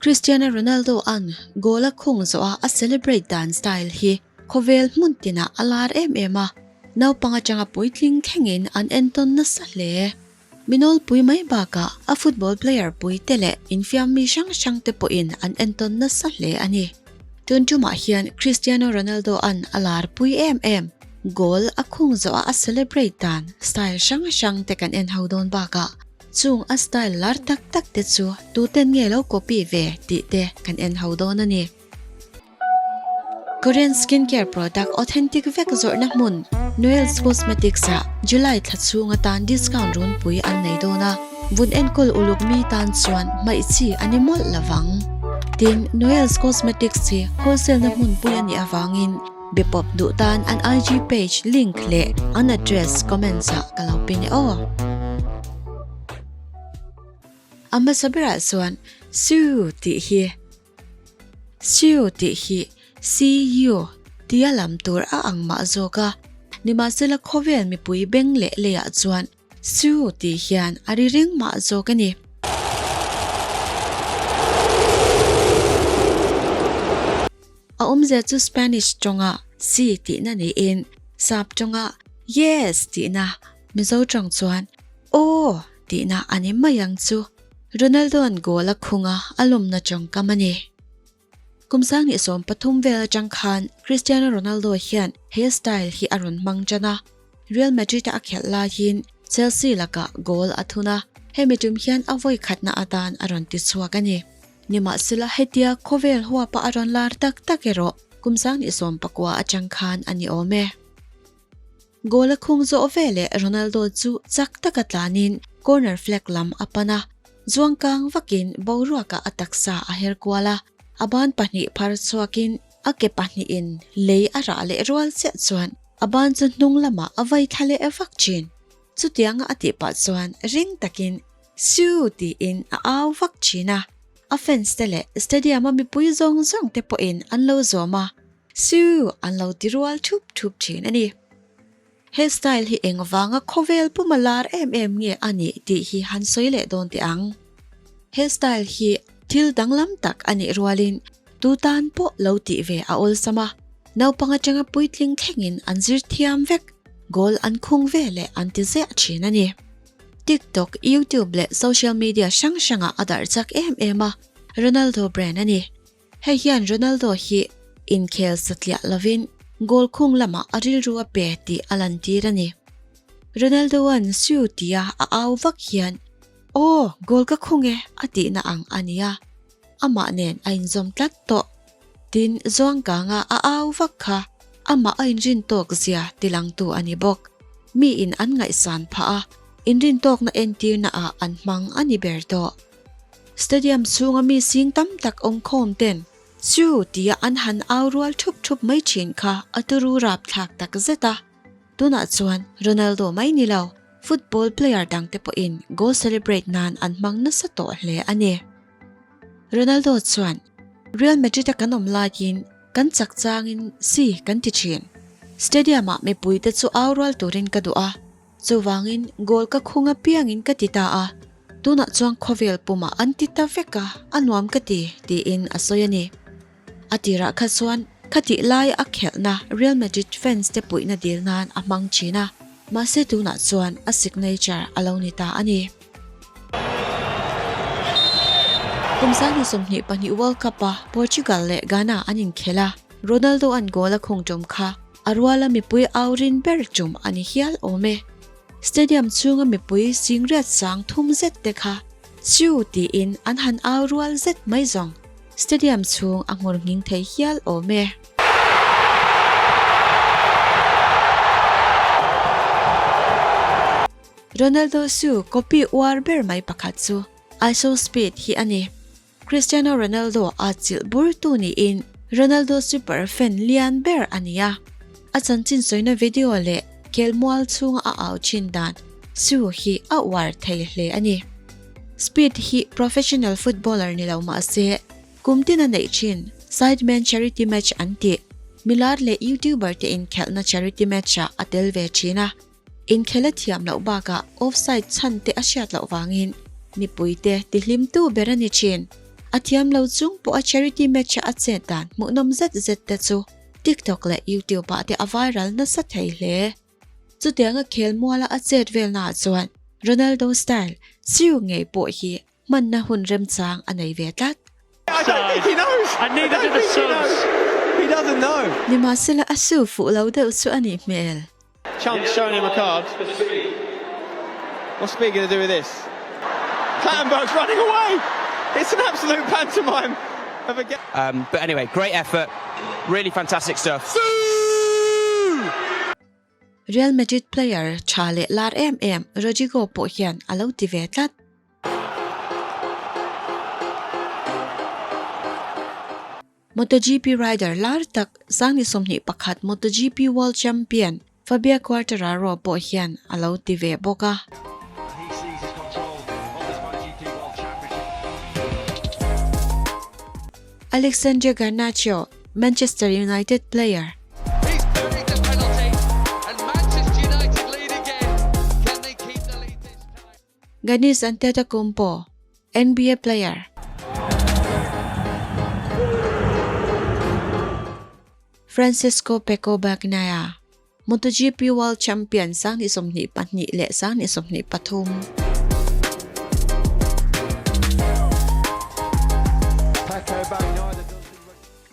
Cristiano Ronaldo an goal a khung zawh a a celebrate dan style hi khawvel hmun tinah a lar em em a, naupang atanga puitling thlengin an entawn nasa hle. Minawlpui mai bakah a football player puite leh infiam mi hrang hrang te pawhin an entawn nasa hle a ni. Tun tumah hian Cristiano Ronaldo an a lar pui em em, goal a khung zawh a a celebrate dan style hrang hrang te kan en ho dawn bakah chung a style lar tak tak te chu tuten nge lo copy ve tih te kan en ho dawn a ni. Korean skincare product authentic vek zawrhna hmun Noel's Cosmetics ah July thla chhung atan discount runpui an nei dawn a, vun enkawl uluk mi tan chuan hmaih chi a ni mawlh lovang. Tin, Noel's Cosmetics hi wholesale na hmunpui a nih avangin bepawp duh tan an IG page link leh an address comments ah ka lo pin e aw. A hmasa berah chuan Sue tih hi. Siu tih hi See-you tia lam tur a ang mah zawk a, nimahsela khawvel mipui beng leh leiah chuan Siu tih hian a ri reng mah zawk a ni. A awmzia chu Spanish tawnga si tihna niin sap tawnga yes tihna, Mizo tawng chuan aw tihna a ni mai ang chu. Ronaldo-a'n goal a khung a, a lawmna tawngkam a ni. Kum sanghnih 13 vel atang khan Cristiano Ronaldo hian he style hi a rawn hmang tan a, Real Madrid-a a khelh laiin Chelsea lakah goal a thun a, hemi tum hian a vawi khatna atan a rawn ti chhuak a ni. Nimahsela hetia khawvel huapa a rawn lar tak tak erawh kum sanghnih 19 atang khan a ni awm e. Goal a khung zawh veleh Ronaldo chu chak taka tlanin corner flag lam a pan a, zuangkang vakin boruakah a taksa a her kual a, a ban pahnih phar chhuakin a ke pahnihin lei a rah leh rual chiah chuan a ban chu hnung lamah a vai thla leh vak thin. Chutianga a tih pah chuan ring takin Siu tiin a au vak thin a, a fans te leh stadium a mipui zawng zawng te pawhin an lo zawm a. Siu an lo ti rual thup thup thin a ni. He style hi eng vanga khawvel puma lar em em nge a nih tih hi han sawi leh dawn teh ang. He style hi thil danglam tak a nih rualin tu tan pawh lo tih ve a awlsam a, naupang atanga puitling thlengin an zir thiam vek, goal an khung ve leh an ti ziah thin a ni. TikTok, YouTube leh social media hrang hrangah a darh chak em em a, Ronaldo brand a ni. Hei hian Ronaldo hi inkhel satliah lovin goal khung lamah a rilru a pe tih a lantir a ni. Ronaldo-a'n Siu tia a au vak hian, Aw, goal ka khung e a tihna ang a ni a, amah nen a inzawm tlat tawh. Tin, Zuangkanga a au vak kha amah a inrin tawk zia tilangtu a ni bawk. Miin an ngaihsan phah a, inrin tawkna entirna ah an hmang a ni ber tawh. Stadium chhunga mi sing tam tak awmkhawm ten Chu! tia an han au rual thup thup mai thin kha a turu rapthlak tak zet a. Tunah chuan Ronaldo mai ni lo, football player dangte pawhin goal celebrate nan an hmang nasa tawh hle a ni. Ronaldo chuan, Real Madrid-a kan awm laiin kan chak changin si kan ti thin. Stadium-ah mipuite chu au rual turin ka duh a. Chuvangin goal ka khung apiangin ka ti ta a, tunah chuan khawvel pumah an ti ta vek a, a nuam ka ti, tiin a sawi a ni. A tirah kha chuan khatih lai a khelhna Real Madrid fans te puihna dil nan a hmang thin a, mahse tunah chuan a signature a lo ni ta a ni. Kum 2022 World Cup a Portugal leh Ghana an inkhel a, Ronaldo-a'n goal a khung tum kha A ruala mipui au rin ber tum a ni hial awm e. Stadium chhunga mipui singriat sang thum zet te kha Chiu tiin an han au rual zet mai zawng. Stadium chhung a nghawr nghing thei hial awm e. Ronaldo chu copy uar ber mai pakhat chu Iso Speed hi a ni. Cristiano Ronaldo a chilh bur tu niin Ronaldo super fan lian ber a ni a. A chanchin sawina video leh khelmual chhunga a au thin dan Su hi a uar thei hle a ni. Speed hi professional footballer ni lo mah se kum tin a neih thin Sidemen Charity Match an tih milar leh YouTuber te inkhelhna charity match ah a tel ve thin a. Inkhel a thiam loh bakah offside chhan te a hriat loh vangin mipuite tihlimtu ber a ni thin. A thiam lo chung pawh a charity match-a a chet dan hmuhnawm zet zet te chu TikTok leh YouTube-ah te a viral nasa thei hle. Chutianga khelmuala a chet velnaah chuan Ronaldo style siu ngei pawh hi hmanna hun remchang a nei ve tlat. Nimahsela a siu fuh lo deuh chu a nih hmel. Chance shown him a card. What's Speed going to do with this? Clattenburg's running away! It's an absolute pantomime of a game. Um, but anyway, great effort, really fantastic stuff. Real Madrid player tha leh lar em em Rodrygo pawh hian a lo ti ve tlat. MotoGP rider lar tak Sangni 21 MotoGP World Champion Fabio Quartararo pawh hian a lo ti ve bawk a. Alexandre Garnacho, Manchester United player. Giannis Antetokounmpo, NBA player. Francesco Pecco Bagnaia, MotoGP World Champion 2022 leh 2023.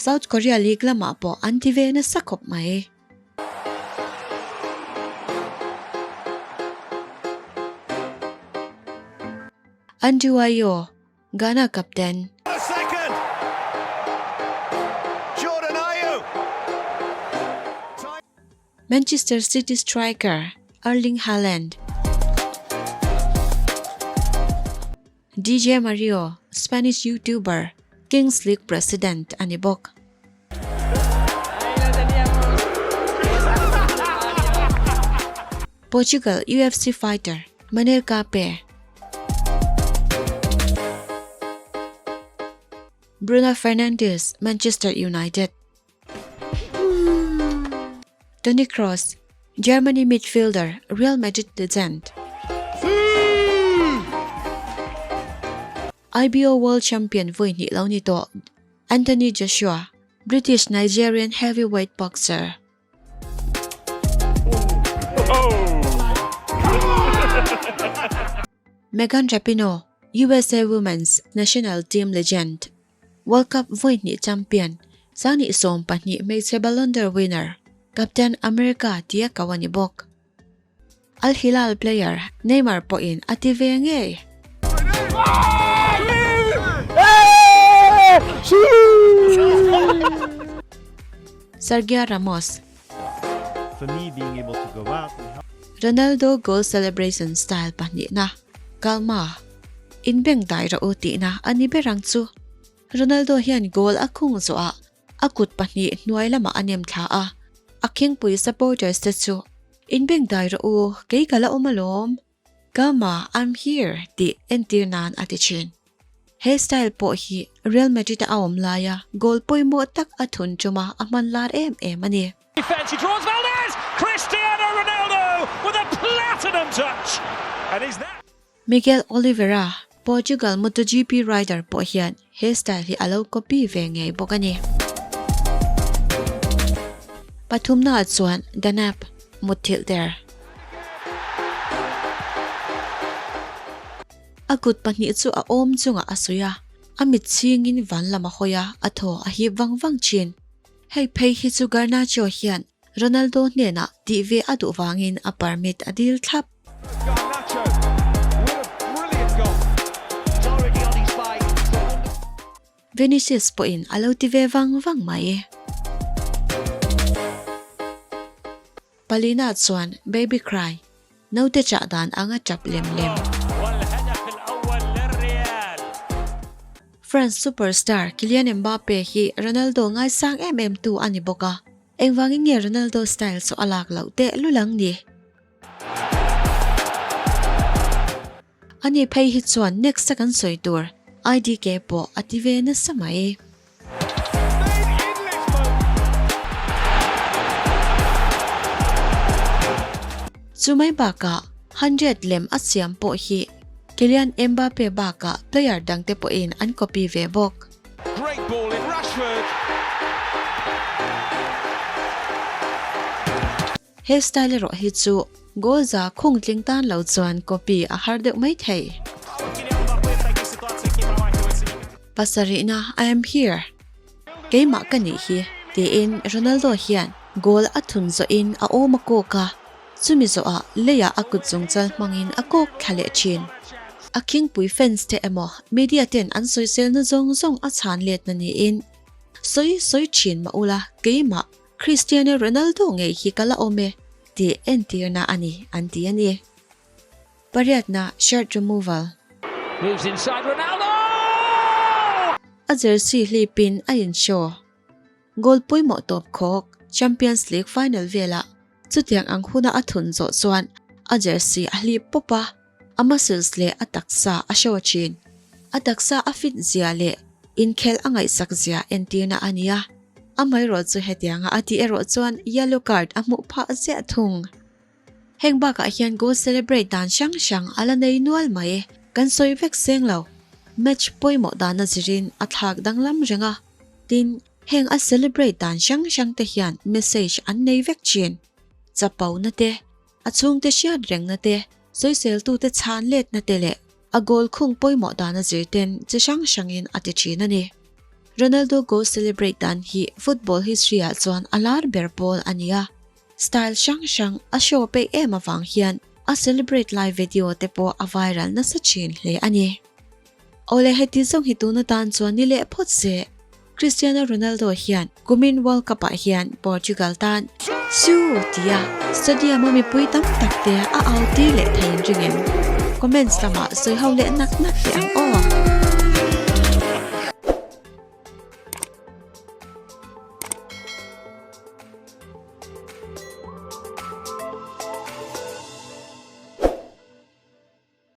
South Korea League lamah pawh an ti ve nasa khawp mai. Andrew Ayew, Ghana captain. Manchester City striker Erling Haaland. DJ Mario, Spanish YouTuber, Kings League president a ni bawk. Portugal UFC fighter Manel Kape. Bruno Fernandes, Manchester United. Toni Kroos, Germany midfielder, Real Madrid legend. IBO World Champion vawi hnih lo ni tawh Anthony Joshua, British Nigerian heavyweight boxer. Megan Rapinoe, USA Women's National Team legend. World Cup vawi hnih champion, 2012 hmeichhe Ballon d'Or winner, Captain America tia ko a ni bawk. Al Hilal player Neymar pawhin a ti ve ngei. Sergio Ramos. Ronaldo goal celebration style pahnihna, Kalma. Inbeng dai rawh u tihna a ni ber ang chu. Ronaldo hian goal a khung zawhah a kut pahnih hnuai lamah a nem thla a, a khingpui supporters te chu Inbeng dai rawh u, kei ka la awm alawm, Kalma, I'm here tih entir nan a ti thin. He style pawh hi Real Madrid a awm laia goal pawimawh tak a thun tuma a hman lar em em a ni. Defence, he draws Valdez! Cristiano Ronaldo with a platinum touch! And is that. Miguel Oliveira, Portugal MotoGP rider pawh hian he style hi a lo copy ve ngei bawk a ni. Pathumnaah chuan The Nap, mutthilh der. A kut pahnih chu a awm chungah a suih a, a mit chhingin van lam a hawi a, a thaw a hip vang vang thin. Hei phei hi chu Garnacho hian Ronaldo hnenah tih ve a duh vangin a permit a dil thlap. Vinicius pawhin a lo ti ve vang vang mai. Palina chuan baby cry, naute chah dan anga tap lem lem. France superstar Kylian Mbappe hi Ronaldo ngaisang em em tu a ni bawk a. Engvangin nge Ronaldo style chu a lak loh teh lul ang ni? Ani phei hi chuan next a kan sawi tur IDK pawh a ti ve nasa mai. Chu mai bakah 100 lem a siam pawh hi. Kylian Mbappe bakah player dangte pawhin an copy ve bawk. Great ball in Rashford. He style erawh hi chu goal za khung tling tan lo chuan copy a har deuh mai thei. Pasarihna I am here. Keimah ka nih hi, tiin Ronaldo hian goal a thun zawhin a awm a kawk a, chumi zawhah leiah a kut zungchal hmangin a kawk thla leh thin. A khingpui fans te emaw media ten an sawiselna zawng zawng a chhan letna niin sawi sawi thin mah ula keimah Cristiano Ronaldo ngei hi ka la awm e tih entirna a ni an ti a ni. Pariatna shirt removal. Moves inside Ronaldo! A jersey hlipin a in show. Goal pawimawh tawp khawk Champions League final velah chutiang ang huna a thun zawh chuan a jersey a hlip pawp a, a muscles leh a taksa a show thin. A taksa a fit zia leh inkhel a ngaihsak zia entirna a ni a, amaherawh chu hetianga a tih erawh chuan yellow card a hmuh phah ziah thung. Heng bakah hian goal celebrate dan hrang hrang a la nei nual mai. Kan sawi vek seng lo. Match pawimawh dana zirin a thlak danglam reng a. Tin, heng a celebrate dan hrang hrang te hian message an nei vek thin. Chapo na te, a chhungte hriat rengna te, sawiseltute chhan letna te leh a goal khung pawimawh dana zir ten chi hrang hrangin a ti thin a ni. Ronaldo goal celebrate dan hi football history ah chuan a lar ber pawl a ni a. Style hrang hrang a show peih em avang hian a celebrate lai video te pawh a viral nasa thin hle a ni. Awle heti zawng hi tun atan chuan ni leh phawt se, Cristiano Ronaldo hian kumin World Cup ah hian Portugal tan Siu tia stadium a mipui tam tak te a au tir leh thei in ring em? Comments lamah sawi ho leh nak nak teh ang aw.